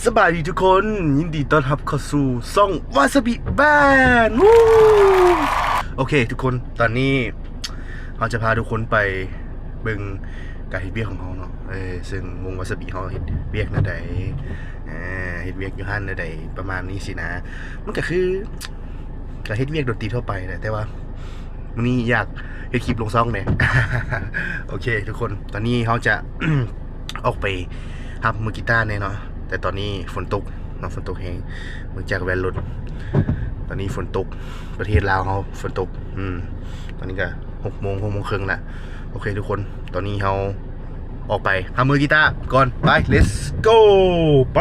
ສະບາຍດີທຸກຄົນ, ຍິນດີຕ້ອນຮັບເຂົ້າສູ່ຊ່ອງວາຊາບິແບນ. ໂອເຄທຸກຄົນ, ຕອນນີ້ເຮົາຈະພາທຸກຄົນໄປເບິ່ງການເຮັດວຽກຂອງເຮົາເນາະ, ເອີ ເຊິ່ງວົງວາຊາບິເຮົາເຮັດວຽກແນວໃດ, ເຮັດວຽກຢູ່ຮ້ານແນວໃດ ປະມານນີ້ຊີ້ນະ. ມັນກະຄື ກະເຮັດວຽກດົນຕີທົ່ວໄປແຫຼະ ແຕ່ວ່າມື້ນີ້ຢາກເຮັດຄລິບລົງຊ່ອງແດ່. ໂອເຄທຸກຄົນ, ຕອນນີ້ເຮົາຈະອອກໄປຮັບມືກີຕາແດ່ເນາະ, ແຕ່ຕອນນີ້ຝົນຕົກເນາະ, ຝົນຕົກແຮງ ເນື່ອງຈາກແວ່ນລົດ. ຕອນນີ້ຝົນຕົກ, ປະເທດລາວເຮົາຝົນຕົກ. ອືມ ຕອນນີ້ກະຫົກໂມງ ຫົກໂມງເຄິ່ງລະ. ໂອເຄທຸກຄົນ, ຕອນນີ້ເຮົາອອກໄປຮັບມືກີຕາກ່ອນ. ໄປ let's go ໄປ.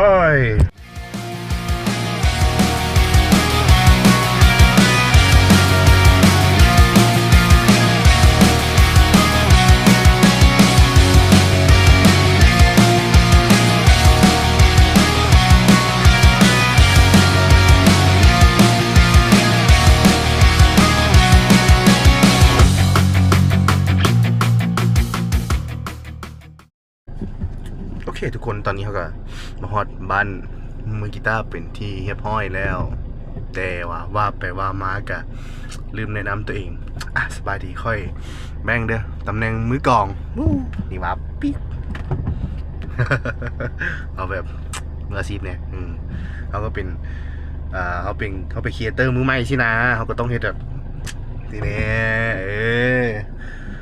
ໂອເຄທຸກຄົນ, ຕອນນີ້ເຮົາກະມາຮອດບ້ານມືກີຕາເປັນທີ່ຮຽບຮ້ອຍແລ້ວ, ແຕ່ວ່າວ່າໄປວ່າມາກະລືມແນະນຳຕົວເອງ. ອ່ະ ສະບາຍດີ, ຂ້ອຍແບງເດີ, ຕຳແໜ່ງມືກອງ. ວູ້ ນີ້ວ່າປິກ ເອົາແບບມືອາຊີບແດ່. ອືມ ເຮົາກະເປັນ ອ່າ ເຮົາເປັນ ເຮົາເປັນຄຣີເອເຕີມືໃໝ່ຊີ້ນະ, ເຮົາກະຕ້ອງເຮັດແບບນີ້ແດ່. ເອີ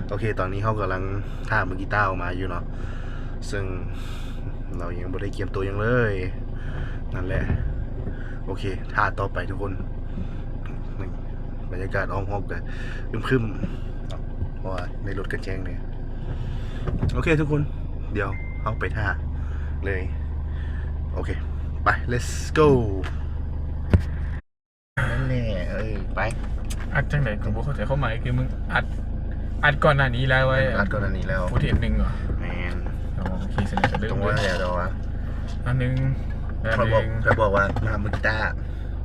ໂອເຄ ຕອນນີ້ເຮົາກຳລັງຖ້າມືກີຕາອອກມາຢູ່ເນາະ, ເຊິ່ງລາວຍັງບໍ່ໄດ້ກຽມໂຕຫຍັງເລີຍ. ນັ້ນແຫຼະ, ໂອເຄ ຖ້າຕໍ່ໄປທຸກຄົນ. ນີ້ ບັນຍາກາດອ້ອມຮອບກະຄຶ້ມໆ ເພາະວ່າໃນລົດກະແຈ້ງແດ່. ໂອເຄທຸກຄົນ, ດຽວເຮົາໄປຖ້າເລີຍ. ໂອເຄ ໄປ let's go. ນັ້ນແຫຼະ ເອີ ໄປ. ອັດຈັ່ງໃດ? ກູບໍ່ເຂົ້າໃຈຄວາມໝາຍ. ຄືມຶງອັດ ອັດກ່ອນໜ້ານີ້ແລ້ວໄວ້. ອັດກ່ອນໜ້ານີ້ແລ້ວ. ພຸດເຫັນໜຶ່ງເຫາະ? ແມ່ນ. ອໍ ໂອເຄ ສະນັ້ນກະເລີ່ມ ຕ້ອງວ່າແລ້ວດອກວ່າ ອັນໜຶ່ງ ຂ້ອຍບອກ ຂ້ອຍບອກວ່າມາຫາມືກີຕາ.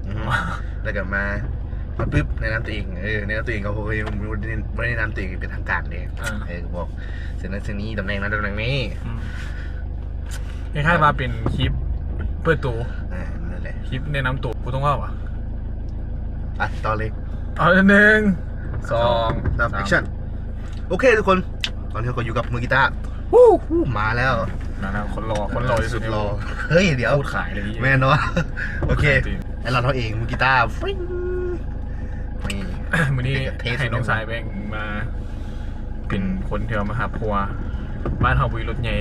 ອືມ ອໍ ແລ້ວກະມາ ມາປຶບ ແນະນຳຕົວເອງ. ເອີ ແນະນຳຕົວເອງ ເຂົາບໍ່ໄດ້ ບໍ່ໄດ້ແນະນຳຕົວເອງເປັນທາງການເດ້. ອ່າ ເອີ ບອກ ເຊັ່ນນັ້ນເຊັ່ນນີ້ ຕຳແໜ່ງນັ້ນຕຳແໜ່ງນີ້. ອືມ ຄ້າຍໆວ່າເປັນຄລິບເປີດໂຕ. ອ່າ ນັ້ນແຫຼະ ຄລິບແນະນຳໂຕ. ກູຕ້ອງເວົ້າຫວາ? ໄປຕໍ່ເລີຍ. ເອົາ ໜຶ່ງ ສອງ ສາມ ແອັກຊັນ. ໂອເຄທຸກຄົນ, ຕອນນີ້ເຮົາກະຢູ່ກັບມືກີຕາ. ວູ້ ມາແລ້ວ ມາແລ້ວ. ຄົນຫຼໍ່ ຄົນຫຼໍ່ທີ່ສຸດໃນໂລກ. ເຮີ້ຍ ດຽວ ຂາຍເລີຍ. ແມ່ນເນາະ. ໂອເຄ ຂາຍຕິ ໄອ້ລັດເຮົາເອງ ມືກີຕາ. ນີ້ ມື້ນີ້ໃຫ້ນ້ອງຊາຍແບງມາເປັນ ອືມ ຄົນທີ່ວ່າມາຮັບ ເພາະວ່າບ້ານເຮົາບໍ່ມີລົດໃຫຍ່,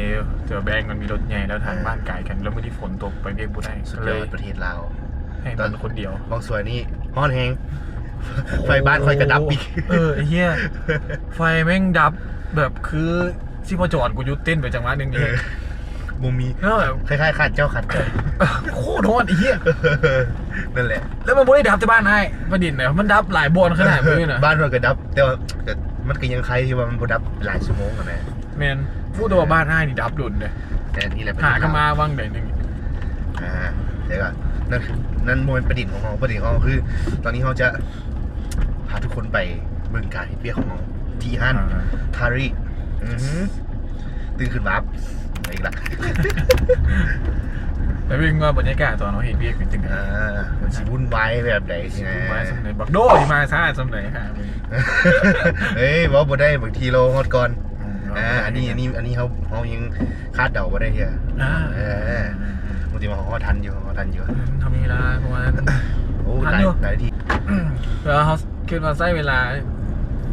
ແຕ່ວ່າແບງມັນມີລົດໃຫຍ່ ແລ້ວທາງ ເອີ ບ້ານໄກກັນ, ແລ້ວມື້ນີ້ຝົນຕົກ ໄປວຽກບໍ່ໄດ້. ສຸດຍອດ ກະເລີຍ ປະເທດລາວ ໃຫ້ມັນຄົນດຽວ. ບາງສ່ວນນີ້ຮ້ອນແຮງ ໄຟບ້ານຂ້ອຍກະດັບອີກ. ໂອ້ ເອີ ໄອ້ເຫຍ ໄຟແມ່ງດັບແບບຄືຊີພະຈອນກູຢຸດເຕັ້ນໄປຈັງຫວະໜຶ່ງ. ເອີ ນີ້ ບໍ່ມີ ແລ້ວແບບ ຄ້າຍໆ ຂາດເຈົ້າຂາດໃຈ. ໂຄດຮ້ອນ ໄອ້ເຫຍ. ນັ້ນແຫຼະ ແລ້ວມັນບໍ່ໄດ້ດັບແຕ່ບ້ານອ້າຍປະດິນນະ, ມັນດັບຫຼາຍບ່ອນຂະໜາດນີ້ນະ. ບ້ານຂ້ອຍກະດັບ ແຕ່ວ່າກະ ມັນກະຍັງໄຄທີ່ວ່າມັນບໍ່ດັບຫຼາຍຊົ່ວໂມງຫັ້ນນະ. ແມ່ນ. ຮູ້ແຕ່ວ່າບ້ານອ້າຍນີ້ດັບດົນເດ້. ແຕ່ນີ້ແຫຼະ ຫາກະມາຫວ່າງໃດໜຶ່ງ. ອ່າ ແຕ່ກະ ນັ້ນຄື ນັ້ນບໍ່ແມ່ນປະດິນຂອງເຮົາ. ປະດິນຂອງເຮົາຄື ຕອນນີ້ເຮົາຈະ ພາທຸກຄົນໄປເບິ່ງການເຮັດວຽກຂອງເຮົາທີ່ຮ້ານ ອ່າ ທາຣິ. ອືຮຶ ຕື່ນຂຶ້ນມາອີກລະ. ໄປເບິ່ງວ່າບັນຍາກາດຕອນເຮົາເຮັດວຽກເປັນຈັ່ງໃດ. ອ່າ ມັນຊິວຸ່ນວາຍແບບໃດຊີ້ນະ. ວຸ່ນວາຍສ່ຳໃດ? ບັກໂດຊິມາຊ້າສ່ຳໃດຫາເບິ່ງ. ເອີຍ ເວົ້າບໍ່ໄດ້, ບາງທີລາວຮອດກ່ອນ. ອືມ ອ່າ ອັນນີ້ ອັນນີ້ ອັນນີ້ເຮົາ ເຮົາຍັງຄາດເດົາບໍ່ໄດ້ເທື່ອ. ອ່າ ເອີ ບາງທີວ່າເຮົາຮອດທັນຢູ່ ເຮົາຮອດທັນຢູ່. ອືມ ເຮົາມີເວລາປະມານ ໂອ້ ຫຼາຍ ຫຼາຍນາທີ. ແລ້ວເຮົາ ຄິດວ່າໃຊ້ເວລາ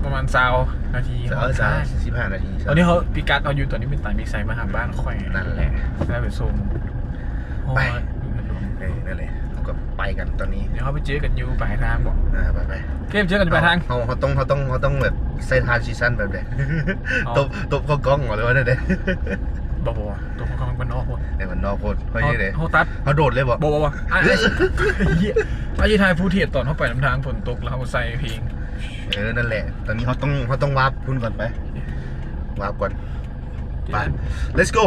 ປະມານຊາວນາທີ. ເອີ ຊາວ ຊາວ ສິບຫ້ານາທີ. ຕອນນີ້ເຮົາ ພິກັດເຮົາຢູ່ຕອນນີ້ເປັນຕາມີໄຊມາຫາບ້ານຂ້ອຍ. ນັ້ນແຫຼະ ແລ້ວໄປສົ່ງ. ໄປ ຮອດ ເອີ ນັ້ນແຫຼະ ເຮົາກະໄປກັນຕອນນີ້. ດຽວເຮົາໄປເຈີກັນຢູ່ປາຍທາງບໍ? ອ່າ ໄປໆ ເຄ ເຈີກັນຢູ່ປາຍທາງ. ເຮົາ ເຮົາຕ້ອງ ເຮົາຕ້ອງ ເຮົາຕ້ອງແບບໃສ່ທານຊີຊັນແບບໃດ? ຕົບ ຕົບເຂົ້າກ້ອງບໍ ຫຼືວ່າແນວໃດ? ບໍ່ ບໍ່ ຕົບເຂົ້າກ້ອງມັນນອກໂພດ. ເອີ ມັນນອກໂພດ. ເຮົາ ເຮົາ ເຮົາຕັດ ເຮົາໂດດເລີຍບໍ? ບໍ່ ບໍ່ ບໍ່ ອາ ເອີ ເຮີ້ຍ ອາ ຊິຖ່າຍຟຸດເທດຕອນເຮົາໄປນຳທາງຝົນຕົກ ແລ້ວເຮົາໃສ່ເພງ. ເອີ ນັ້ນແຫຼະ ຕອນນີ້ເຮົາຕ້ອງ ເຮົາຕ້ອງວາບພຸ້ນກ່ອນ. ໄປ ວາບກ່ອນ. ໄປ let's go.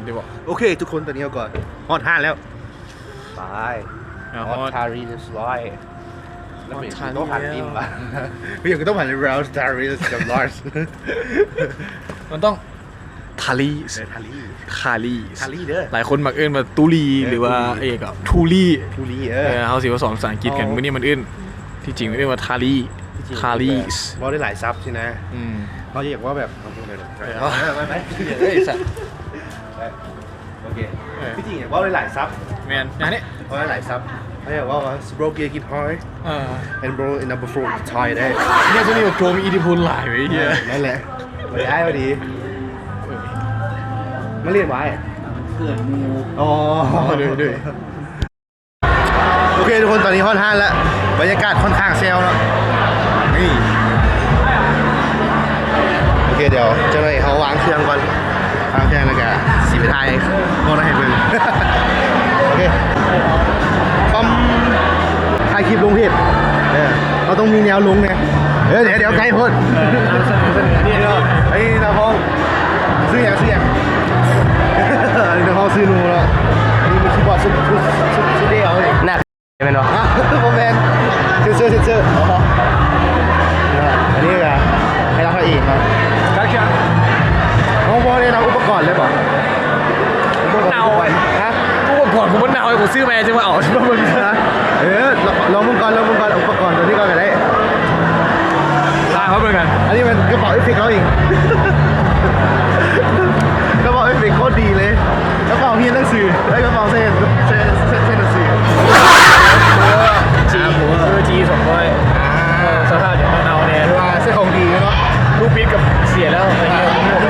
ໄດ້ບໍ່? ໂອເຄ ທຸກຄົນ ຕອນນີ້ເຮົາກໍຮອດຮ້ານແລ້ວ ໄປ ອ່າ ຮອດ ຮອດທາລີຮຽບຮ້ອຍ ແລ້ວ ຮອດທາລີ ຕ້ອງຫັນ ແລ້ວ ອີ່ຫຍັງກໍຕ້ອງຫັນ ທາລີຮຽບຮ້ອຍ ມັນຕ້ອງ ທາລີ ເອີ ທາລີ ທາລີ ທາລີເດີ ຫຼາຍຄົນມັກເອີ້ນວ່າຕູລີ ເອີ ຫຼືວ່າ ຕູລີ ເອີ ກໍທູລີ ທູລີ ເອີ ເອີ ເຮົາຊິເວົ້າສອນພາສາອັງກິດກັນ ເອົາ ມື້ນີ້ມັນເອີ້ນ ທີ່ຈິງມັນເອີ້ນວ່າທາລີ ທີ່ຈິງ ທາລີ ເວົ້າໄດ້ຫຼາຍສັບຊີ້ນະ ອືມ ເຮົາຢາກເວົ້າແບບ ເອີ ເອີ ໄປ ໄປ ເອີ ໄປ ໂອເຄ ເອີ ທີ່ຈິງເວົ້າໄດ້ຫຼາຍສັບ ແມ່ນ ຫຍັງນີ້ ເວົ້າໄດ້ຫຼາຍສັບ ເຮົາຢາກເວົ້າວ່າ broke your guitar ເອີ and broke another four guitar ໄດ້ ເນຍ ຊ່ວງນີ້ໂຈມີອິດທິພົນຫຼາຍເວີຍ ເອີ ເຮີ້ຍ ນັ້ນແຫຼະ ບໍ່ໄດ້ອ້າຍ ບໍ່ດີ ເອີ ມາຫຼິ້ນຫວາຍ ເພື່ອນໝູ່ ອໍ ເດີ ເດີ ໂອເຄທຸກຄົນ ຕອນນີ້ຮອດຮ້ານແລ້ວ ບັນຍາກາດຄ່ອນຂ້າງແຊວເນາະ ນີ້ ໂອເຄ ດຽວຈັກໜ້ອຍເຮົາວາງເຄື່ອງກ່ອນ ວາງເຄື່ອງແລ້ວກະຊິໄປຖ່າຍໂພສໃຫ້ເບິ່ງ ໂອເຄ ປ້ອມ ຖ່າຍຄລິບລົງເພຈ ເອີ ເຮົາຕ້ອງມີແນວລົງແນ່ ເອີ ດຽວ ດຽວ ໃກ້ໂພດ ເອີ ເອົາສະເໜີ ສະເໜີ ນີ້ເນາະ ເອີຍ ນາຮອງ ຊື່ຫຍັງ ຊື່ຫຍັງ ນີ້ນາຮອງຊື່ນູເນາະ ນີ້ມີຄີບອດສຸດ ສຸດ ສຸດ ສຸດເດວນີ້ ໜ້າແມ່ນບໍ່? ບໍ່ແມ່ນ ເຊັນເຊີ ເຊັນເຊີ ອໍ ອັນນີ້ກະໃຫ້ລາວຖ່າຍເອງເນາະ ຈັກຢ່າງ ເຮົາບໍ່ໄດ້ນຳອຸປະກອນເລີຍບໍ່? ເນົ່າ ຮະ? ອຸປະກອນກູມັນເນົ່າ ກູຊື້ໃໝ່ ຈັ່ງວ່າເອົາ ເອີ ລອງເບິ່ງກ່ອນ ລອງເບິ່ງກ່ອນ ອຸປະກອນຕົວນີ້ກ່ອນກໍໄດ້ ລາເຂົາເບິ່ງກັນ ອັນນີ້ມັນກະເປົາເອັບເຟັກເຮົາເອງ ກະເປົາເອັບເຟັກໂຄດດີເລີຍ ກະເປົາຮຽນໜັງສື ເອີ ກະເປົາໃສ່ ໃສ່ ໃສ່ ໃສ່ໜັງສື ຈີ ເອີ ຈີສອງຮ້ອຍ ອ່າ ເອີ ສະພາບຍັງເນົ່າແນ່ ຖືວ່າໃຊ້ຂອງດີເນາະ ລູກບິດກະເສຍແລ້ວ ແລ້ວ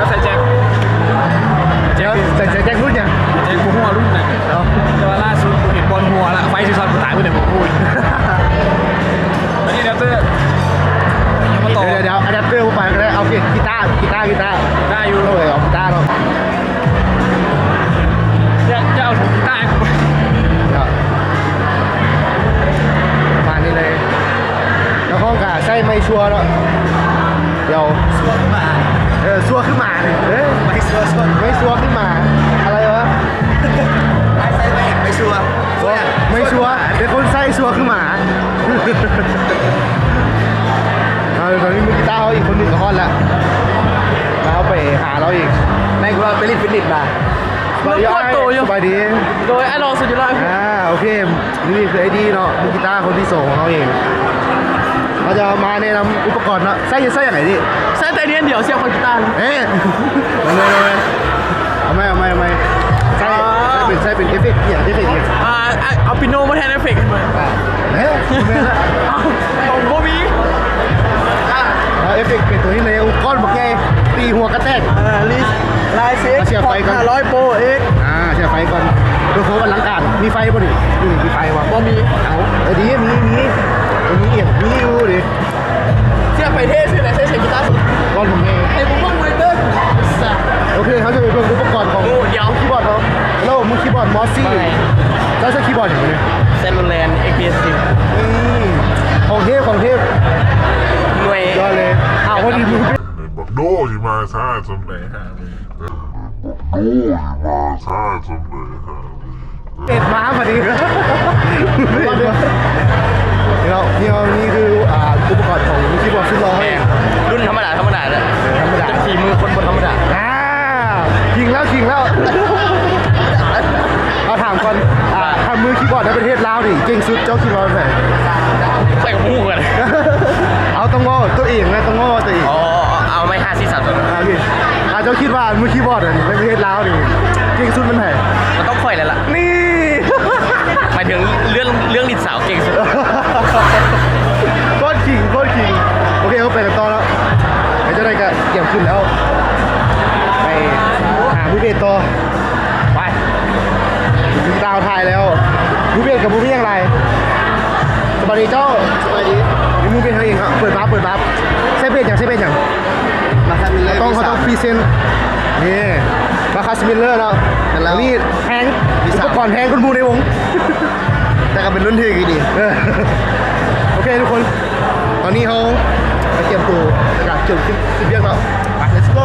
ໃສ່ແຈັກ ແຈັກ ໃສ່ແຈັກລຸ້ນຫຍັງ? ແຈັກບໍ່ຮູ້ວ່າລຸ້ນໃດ ເອົາ ແຕ່ວ່າລ່າສຸດກູເຫັນບ່ອນຮົ່ວລະ ໄຟຊິຊັອດກູຕາຍເບິດເລີຍ ບໍ່ຮູ້ອີກ ອັນນີ້ແດບເຕີ ຍັງບໍ່ຕໍ່ ດຽວໆ ອາແດບເຕີບໍ່ໄປກໍໄດ້ ເອົາເກດ ກີຕາ ກີຕາ ກີຕາ ໄດ້ຢູ່ ເອົາເລີຍ ເອົາກີຕາເນາະ ຈະ ຈະເອົາເກຍຕາໃຫ້ກູ ເນາະ ປະມານນີ້ເລີຍ ນັກຮ້ອງກະໃຊ້ໄມค์ຊົ່ວເນາະ ດຽວ ຊົ່ວຄືໝາ ເອີ ຊົ່ວຄືໝານີ້ ເອີ ໄມຊົ່ວ ຊົ່ວ ໄມຊົ່ວຄືໝາ ອະໄລວະ ໃຊ້ໄມ ໄມຊົ່ວ ໄມຊົ່ວ ເປັນຄົນໃຊ້ຊົ່ວຄືໝາ ເອົາ ຕອນນີ້ມືກີຕາເຮົາອີກຄົນໜຶ່ງກໍຮອດລະ ມາ ເຮົາໄປຫາລາວອີກ ແມ່ນ ກູວ່າໄປຫຼິ້ນຟິດເນັດມາ ສະບາຍດີ ສະບາຍດີ ໂດຍ ອ້າຍຫຼໍ່ສຸດຍອດ ອ່າ ໂອເຄ ນີ້ຄືໄອດີເນາະ ມືກີຕາຄົນທີສອງຂອງເຮົາເອງ ເຮົາຈະມາແນະນຳອຸປະກອນເນາະ ໃຊ້ ໃຊ້ຫຍັງໄອດີ ໃຊ້ແຕ່ອັນດຽວ ສຽບຄອນກີຕາ ເອີ ມາເລີຍ ມາເລີຍ ເອົາໃໝ່ ເອົາໃໝ່ ເອົາໃໝ່ ໃຊ້ ອ່າ ໃຊ້ເປັນ ໃຊ້ເປັນເອຟເຟັກ ອີ່ຫຍັງ ເອຟເຟກອີ່ຫຍັງ ອ່າ ເອົາປີໂນມາແທນເອຟເຟັກໃຫ້ມັນ ເອີ ແມ່ນລະ ເອົາ ບໍ່ມີ ອ່າ ເອົາເອຟເຟັກເປັນໂຕນີ້ເລີຍ ອຸປະກອນບັກໃຫຍ່ ຕີຫົວກະແຕກ ເອີ ລາຍ ລາຍ ຊີເອັກ ສຽບໄຟກ່ອນ ພອດຫ້າຮ້ອຍໂປຣເອັກ ອ່າ ສຽບໄຟກ່ອນ ເພື່ອຄວາມອະລັງການ ມີໄຟບໍ່ນີ້ ນີ້ ມີໄຟບໍ່ ບໍ່ມີ ເອົາ ເອີ ດີ ມີ ມີ ມີອີກ ມີຢູ່ເດ ສຽບໄຟເທ່ສຸດແຫຼະ ໃຊ້ສຽງກີຕາສຸດ ກ່ອນເຮົ ໃຫ້ກູເບິ່ງມອນິເຕີ ໂອເຄ ເຮົາຈະໄປເບິ່ງອຸປະກອນຂອງ ໂອ້ ດຽວ ຄີບອດເນາະ ໂລ ມືຄີບອດມອສຊີ ເຈົ້າໃຊ້ຄີບອດຫຍັງນີ້ ແຊນໂລແລນ ເອັກພີເອັສສິບ ນີ້ ຂອງເທບ ຂອງເທບ ໜ່ວຍ ຍອດເລີຍ ອ້າວ ພໍດີມື ບັກໂດຊິມາຊ້າສ່ຳໃດຫາ ໂອ້ຍ ມາຊ້າສ່ຳໃດຫາ ເປັດມາພໍດີ ເປັດມາ ເນາະ ນີ້ ນີ້ຄື ອ່າ ອຸປະກອນຂອງຄີບອດສຸດຫຼໍ່ ແມ່ນ ລຸ້ນທຳມະດາ ທຳມະດາເດີ ເອີ ທຳມະດາ ເປັນຝີມືຄົນບໍ່ທຳມະດາ ອ່າ ຄິງແລ້ວ ຄິງແລ້ວ ເອົາ ຖາມກ່ອນ ອ່າ ຖ້າມືຄີບອດໃນປະເທດລາວນີ້ ເກັ່ງສຸດ ເຈົ້າຄິດວ່າແມ່ນໃຜ? ຂ້ອຍກໍບໍ່ຮູ້ຄືກັນ ເອົາ ຕ້ອງເວົ້າໂຕເອງນະ ຕ້ອງເວົ້າໂຕເອງ ອໍ ເອົາ ເອົາໄມ້ຫ້າ ສີ່ ສາມ ສອງ ອ່າ ໂອເຄ ອ່າ ເຈົ້າຄິດວ່າມືຄີບອດອັນໃນປະເທດລາວນີ້ ເກັ່ງສຸດແມ່ນໃຜ? ກໍຕ້ອງຂ້ອຍແລ້ວລະ ນີ້ ໝາຍເຖິງເລື່ອງ ເລື່ອງຫຼິ້ນສາວເກັ່ງສຸດ ໂຄດຂີງ ໂຄດຂີງ ໂອເຄ ເຮົາໄປກັນຕໍ່ແລ້ວ ໃຫ້ເຈົ້າໄດ້ກະກຽມຂຶ້ນແລ້ວ ໄປຫາມືເບດຕໍ່ ໄປ ມີຕາວຖ່າຍແລ້ວ ມືເບດກະບໍ່ມີຫຍັງຫຼາຍ ສະບາຍດີເຈົ້າ ສະບາຍດີ ມີມືເບດເຮົາເອງ ເປີດວາບ ເປີດວາບ ໃຊ້ເບດຫຍັງ ໃຊ້ເບດຫຍັງ? ມາຄາສມິລເລີ ຕ້ອງ ເຮົາຕ້ອງພຣີເຊັນ ນີ້ ມາຄາສມິລເລີເນາະ ແມ່ນແລ້ວ ອັນນີ້ແພງ ມີ ອຸປະກອນແພງກວ່າໝູ່ໃນວົງ ແຕ່ກໍເປັນລຸ້ນທີ່ດີ ເອີ ໂອເຄທຸກຄົນ ຕອນນີ້ເຮົາໄປກຽມໂຕ ແລ້ວກໍກຽມຂຶ້ນ ຂຶ້ນວຽກເນາະ ໄປ ເລັດໂກ.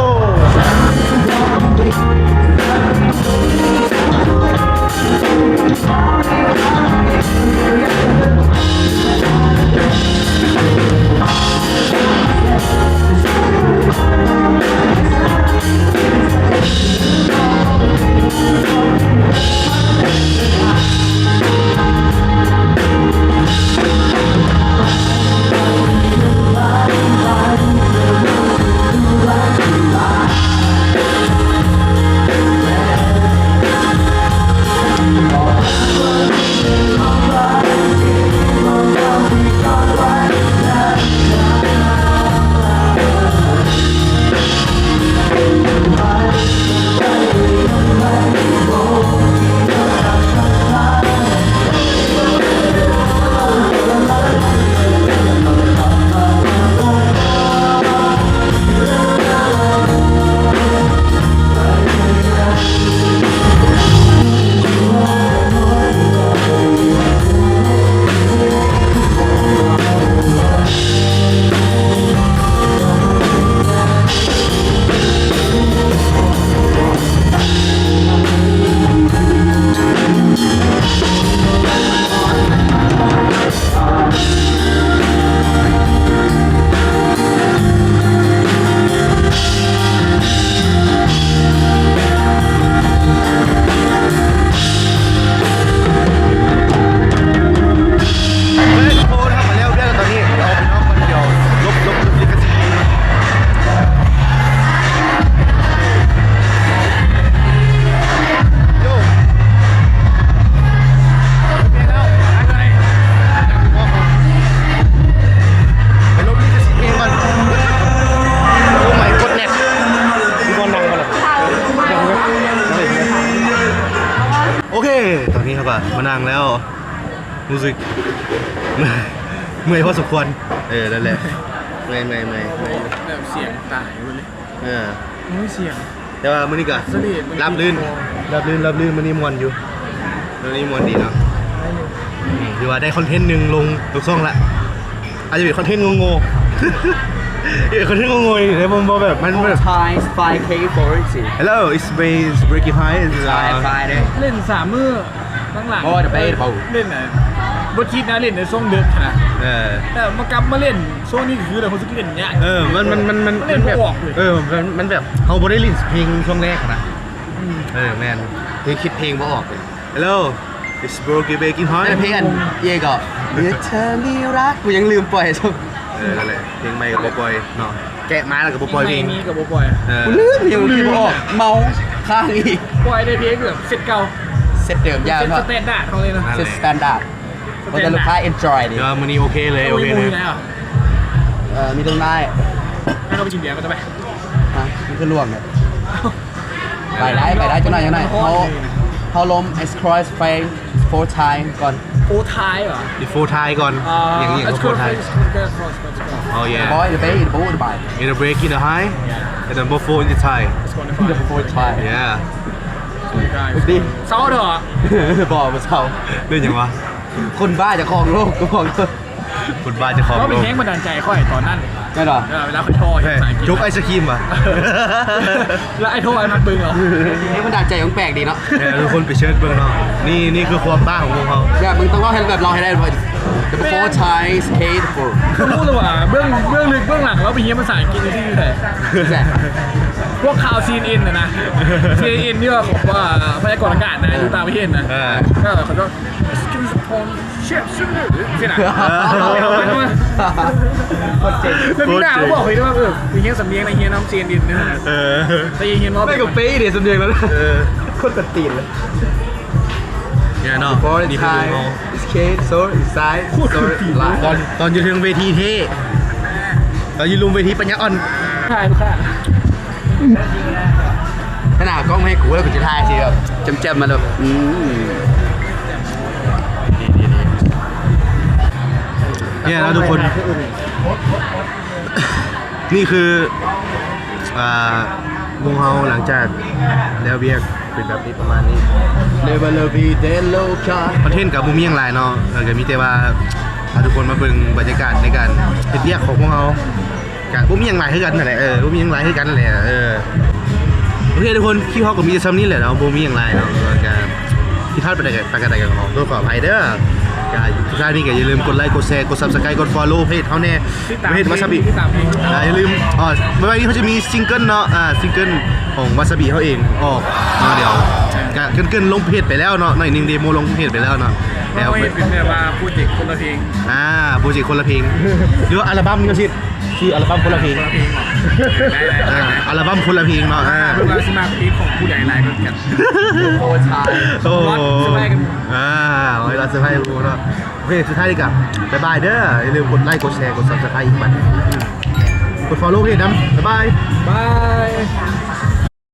ແລ້ວກໍມານັ່ງແລ້ວ ຮູ້ສຶກເມື່ອຍພໍສົມຄວນ. ເອີ ນັ້ນແຫຼະ ເມື່ອຍໆໆ ແບບສຽງຕາຍເບິດເລີຍ. ເອີ ໂອ້ຍ ສຽງ ແຕ່ວ່າມື້ນີ້ກໍລາບລື່ນ ລາບລື່ນ ລາບລື່ນ ມື້ນີ້ມ່ວນຢູ່ ມື້ນີ້ມ່ວນດີເນາະ. ອືມ ຖືວ່າໄດ້ຄອນເທັນໜຶ່ງລົງທຸກຊ່ອງລະ ອາດຈະເປັນຄອນເທັນໂງ່ໆ ເປັນຄອນເທັນໂງ່ໆນີ້ແຫຼະ ບໍ່ ບໍ່ແບບ ມັນແບບ Thai five K four six. Hello, it's me, it's Breaking High. It's, uh, Thai five ເດ້ ເລ່ນສາມມື້ຫຼັງໆ ບໍ່ໄດ້ໄປ ເອີ ເວົ້າ ເລ່ນນະ ບໍ່ຄິດນະ ເລ່ນໃນຊ່ວງເດິກນະ. ເອີ ແຕ່ມາກັບມາເລ່ນຊ່ວງນີ້ຄືແບບຮູ້ສຶກເລ່ນຍາກ. ເອີ ມັນ ມັນ ມັນ ມັນ ມັນແບບ ມັນບໍ່ອອກເລີຍ. ເອີ ມັນ ມັນແບບເຮົາບໍ່ໄດ້ຫຼິ້ນເພງຊ່ວງແລກນະ. ອືມ ເອີ ແມ່ນ ຄືຄິດເພງບໍ່ອອກເລີຍ. Hello, it's Broken Baking High. ແຕ່ເພງອັນເອກໍ ເມື່ອເທມີຮັກ ກູຍັງລືມປ່ອຍຊ້ຳ. ເອີ ນັ້ນແຫຼະ ເພງໃໝ່ກໍບໍ່ປ່ອຍເນາະ ແກະມາແລ້ວກໍບໍ່ປ່ອຍເພງ ເພງໃໝ່ມີກໍບໍ່ປ່ອຍ. ເອີ ກູລືມ ຍັງຄິດບໍ່ອອກ ເມົາຄ້າງອີກ. ປ່ອຍໄດ້ເພງແບບເຊັດເກົ່າ ເຊັດເດີມຢ່າງ ເຊັດ ເນາະ ສະແຕນດາດເຮົາເລີຍເນາະ ເຊັດສະແຕນດາດ. ແຕ່ລູກຄ້າ enjoy ດີ ເອີ ມື້ນີ້ໂອເຄເລີຍ ໂອເຄເລີຍ. ເອີ ມີເລື່ອງໄດ້ ໃຫ້ເຂົາໄປກິນເບຍກ່ອນໄດ້ໄໝ? ຮະ ມັນຄືລວມເລີຍ. ໄປໄດ້ ໄປໄດ້ ຈັກໜ້ອຍ ຈັກໜ້ອຍ. ເຮົາ ເຮົາລົມ Ice Cross Fame Four Time ກ່ອນ. Four Time ເຫວະ? Four Time ກ່ອນ. ອ່າ ຢ່າງນີ້ Ice Cross Fame Four Time. Oh yeah. Boy, the bay, the boy, the bay. In the break, in the high, yeah, and then before in the tie. Before tie. Yeah. ເຊົາເຖາະ ບໍ່ ບໍ່ເຊົາ. ເປັນຫຍັງວະ? ຄົນບ້າຈະຄອງໂລກ ກະບອກ. ຄົນບ້າຈະຄອງໂລກ ເຂົາເປັນແຮງບັນດານໃຈຂ້ອຍຕອນນັ້ນ ແມ່ນບໍ່? ເອີ ເວລາຂ້ອຍທໍ້ພາສາອັງກິດ ຈົກໄອສະຄຣີມຫວາ? ແລ້ວໄອ້ທໍ້ ໄອ້ມັກເບິ່ງເນາະ. ແຮງບັນດານໃຈມັນແປກດີເນາະ. ເອີ ທຸກຄົນໄປເຊີດເບິ່ງເນາະ. ນີ້ ນີ້ຄືຄວາມບ້າຂອງພວກເຮົາ. ແບບ ມຶງຕ້ອງເລົ່າໃຫ້ແບບເຮົາໃຫ້ໄດ້. The four times K the four. ຮູ້ແລ້ວວ່າເບື້ອງ ເບື້ອງເບື້ອງເລິກເບື້ອງຫຼັງລາວໄປຮຽນພາສາອັງກິດຢູ່ທີ່ໃສ? ພວກຂ່າວ CNN ນະນະ CNN ທີ່ວ່າ ວ່າພະຍາກອນອາກາດນະ ຢູ່ຕ່າງປະເທດນະ. ເອີ ເອີ ເຂົາຈະ Excuse upon chef ຊື່ນີ້ນະ. ເອີ ໂຄດເກັ່ງ ແລ້ວມີໜ້າເຂົາບອກເລີຍວ່າ ເອີ ໄປຮຽນສຳນຽງນະ ຮຽນນຳ CNN ເດີ. ເອີ ໄປຮຽນເວົ້າ ແມ່ນກໍເປະເດ ສຳນຽງນັ້ນ. ເອີ ໂຄດກວນຕີນເລີຍ. ນີ້ເນາະ Before ນີ້ຄື time is cake, so inside, so life. ຕອນ ຕອນຢູ່ເທິງເວທີເທ່ ຕອນຢູ່ລຸ່ມເວທີປັນຍາອ່ອນ. ຖ່າຍລູກຄ້າ ຂະໜາດກ້ອງມາໃຫ້ກູແລ້ວ ກູຈະຖ່າຍຊິແບບ ແຈ່ມໆ ມາແບບ ອືມ ນີ້ເນາະທຸກຄົນ ນີ້ຄື ອ່າ ວົງເຮົາຫຼັງຈາກແລ້ວວຽກເປັນແບບນີ້ ປະມານນີ້. ຄອນເທັນກໍບໍ່ມີຫຍັງຫຼາຍເນາະ ເອີ ກໍມີແຕ່ວ່າ ພາທຸກຄົນມາເບິ່ງບັນຍາກາດໃນການເຮັດວຽກຂອງພວກເຮົາ ກະບໍ່ມີຫຍັງຫຼາຍຄືກັນຫັ້ນແຫຼະ. ເອີ ບໍ່ມີຫຍັງຫຼາຍຄືກັນຫັ້ນແຫຼະ. ເອີ ໂອເຄທຸກຄົນ ຄລິບເຮົາກໍມີແຕ່ຊ່ຳນີ້ແຫຼະເນາະ ບໍ່ມີຫຍັງຫຼາຍເນາະ. ແລ້ວກະຜິດພາດໄປໃດກໍ ໄປກະໄດກໍຂໍໂທດຂໍອະໄພເດີ. ກະສຸດທ້າຍນີ້ກໍຢ່າລືມກົດໄລ ກົດແຊ ກົດ Subscribe ກົດ Follow ເພຈເຮົາແດ່ ເພຈວາຊາບິ. ຢ່າລືມ ອໍ ໄວ້ໆນີ້ເຮົາຈະມີຊິງເກິນເນາະ ອ່າ ຊິງເກີນຂອງວາຊາບິເຮົາເອງອອກເນາະ. ດຽວກະເກີນໆລົງເພຈໄປແລ້ວເນາະ ໜ້ອຍໜຶ່ງ ເດໂມລົງເພຈໄປແລ້ວເນາະ. ແລ້ວເຮົາເຮັດເປັນແບບວ່າໂປຣເຈັກຄົນລະເພງ ອ່າ ໂປຣເຈັກຄົນລະເພງ ຫຼືວ່າອັລະບັ້ມນີ້ຊິ ຊື່ອັລະບັ້ມຄົນລະເພງ. ຄົນລະເພງເນາະ ໄດ້ໆ ອ່າ ອັລະບັ້ມຄົນລະເພງເນາະ. ອ່າ ເບິ່ງວ່າຊິມັກເພງຂອງຜູ້ໃດຫຼາຍກວ່າກັນ. ໂອ້ ໂອ້ ສະບາຍກັນ ອ່າ ເວລາເຊີໄພຜູ້ເນາະ. ໂອເຄ ສຸດທ້າຍນີ້ກະບາຍບາຍເດີ. ຢ່າລືມກົດໄລ ກົດແຊ ກົດ Subscribe ອີກບັດ ກົດ Follow ເພຈນຳ. ບາຍບາຍ ບາຍ.